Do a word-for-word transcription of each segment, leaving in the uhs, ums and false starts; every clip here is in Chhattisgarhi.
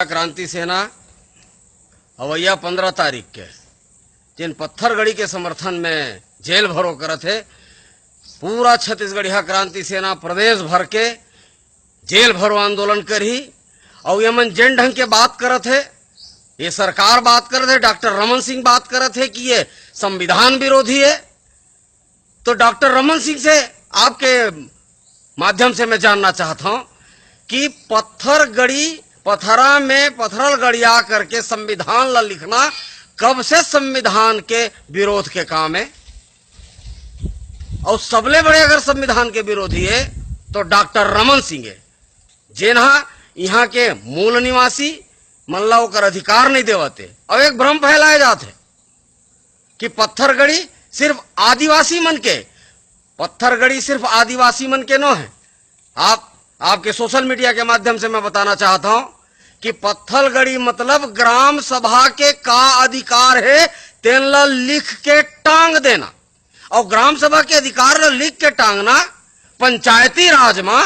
क्रांति सेना अवइया पंद्रह तारीख के जेन पत्थरगड़ी के समर्थन में जेल भरो करत हे, पूरा छत्तीसगढ़िया क्रांति सेना प्रदेश भर के जेल भरो आंदोलन करही। अउ ये मन जेन ढंग के बात करत हे, ये सरकार बात करत हे, डॉक्टर रमन सिंह बात करत हे कि ये संविधान विरोधी है, तो डॉक्टर रमन सिंह से आपके माध्यम से मैं जानना चाहता हूं कि पत्थरगड़ी, पथरा में पथरल गड़िया करके संविधान ला लिखना कब से संविधान के विरोध के काम है? और सबले बड़े अगर संविधान के विरोधी है तो डॉक्टर रमन सिंह है, जेन हा इहां के मूल निवासी मन ला ओकर अधिकार नहीं देवत है। और एक भ्रम फैलाए जात है कि पत्थरगड़ी सिर्फ आदिवासी मन के, पत्थरगड़ी सिर्फ आदिवासी मन के नो है। आप, आपके सोशल मीडिया के माध्यम से मैं बताना चाहता हूं कि पत्थरगड़ी मतलब ग्राम सभा के का अधिकार है, तेन ला लिख के टांग देना। और ग्राम सभा के अधिकार ला लिख के टांगना पंचायती राज मा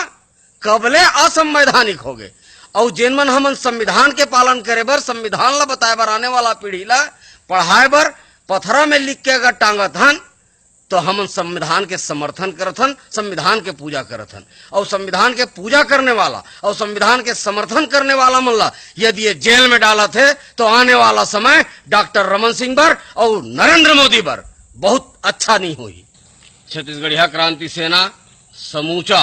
कबले असंवैधानिक होगे। और जेन मन हमन संविधान के पालन करे बर, संविधान ला बताए बर, आने वाला पीढ़ी ला पढ़ाए बर पथरा में लिख के अगर टांगत हन, तो हमन संविधान के समर्थन करत हन, संविधान के पूजा करत हन। और संविधान के पूजा करने वाला और संविधान के समर्थन करने वाला मन ला यदि ये जेल में डालत है, तो आने वाला समय डॉक्टर रमन सिंह बर और नरेंद्र मोदी बर बहुत अच्छा नहीं होही। छत्तीसगढ़िया क्रांति सेना समूचा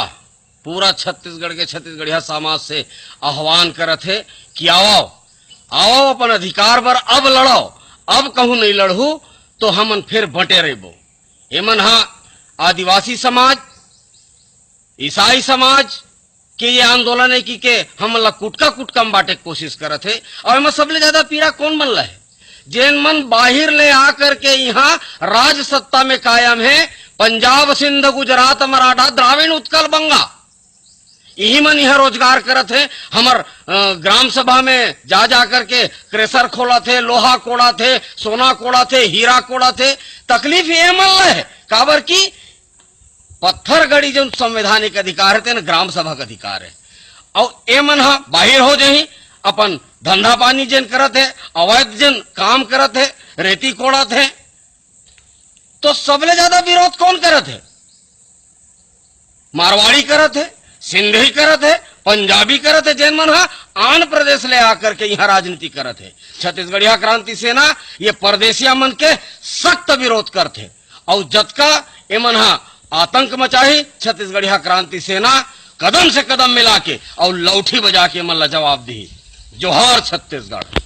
पूरा छत्तीसगढ़ के छत्तीसगढ़िया समाज से आह्वान करत हे कि आवव, आवव, अपन अधिकार बर अब लड़व। अब कहूं नहीं लड़हू तो हमन फिर बंटे रहिबो। एमन हा आदिवासी समाज, ईसाई समाज के ये आंदोलन है कि के हमन ला कुटका कुटका में बांटे के कोशिश करत हे। और एमा सबले ज्यादा पीड़ा कौन मन ला है? जेन मन बाहिर ले आकर के इहां राज सत्ता में कायम है, पंजाब, सिंध, गुजरात, मराठा, द्राविण उत्कल, बंगा, इही मन इहां रोजगार करत हे। हमर, अ, ग्राम सभा में जा जा करके क्रेशर खोलत हे, लोहा कोड़त हे, सोना कोड़त हे, हीरा कोड़त हे। तकलीफ ये मन ला है, काबर कि पत्थरगड़ी जौन संवैधानिक अधिकार है, तेन ग्राम सभा का अधिकार है। और ए मन हा बाहिर हो जाही, अपन धंधा पानी जेन करत है, अवैध जेन काम करत है, रेती कोड़त है, तो सबले ज्यादा विरोध कौन करत है? मारवाड़ी करत है, सिंधी करत है, पंजाबी करत है, जेन मन हा आंध्र प्रदेश ले आकर के इहां राजनीति करत है। छत्तीसगढ़िया क्रांति सेना ये परदेसिया मन के सख्त विरोध करत है। और जतका एमन हा आतंक मचाही, छत्तीसगढ़िया क्रांति सेना कदम से कदम मिला के और लौठी बजा के एमन ला जवाब दी। जोहार छत्तीसगढ़।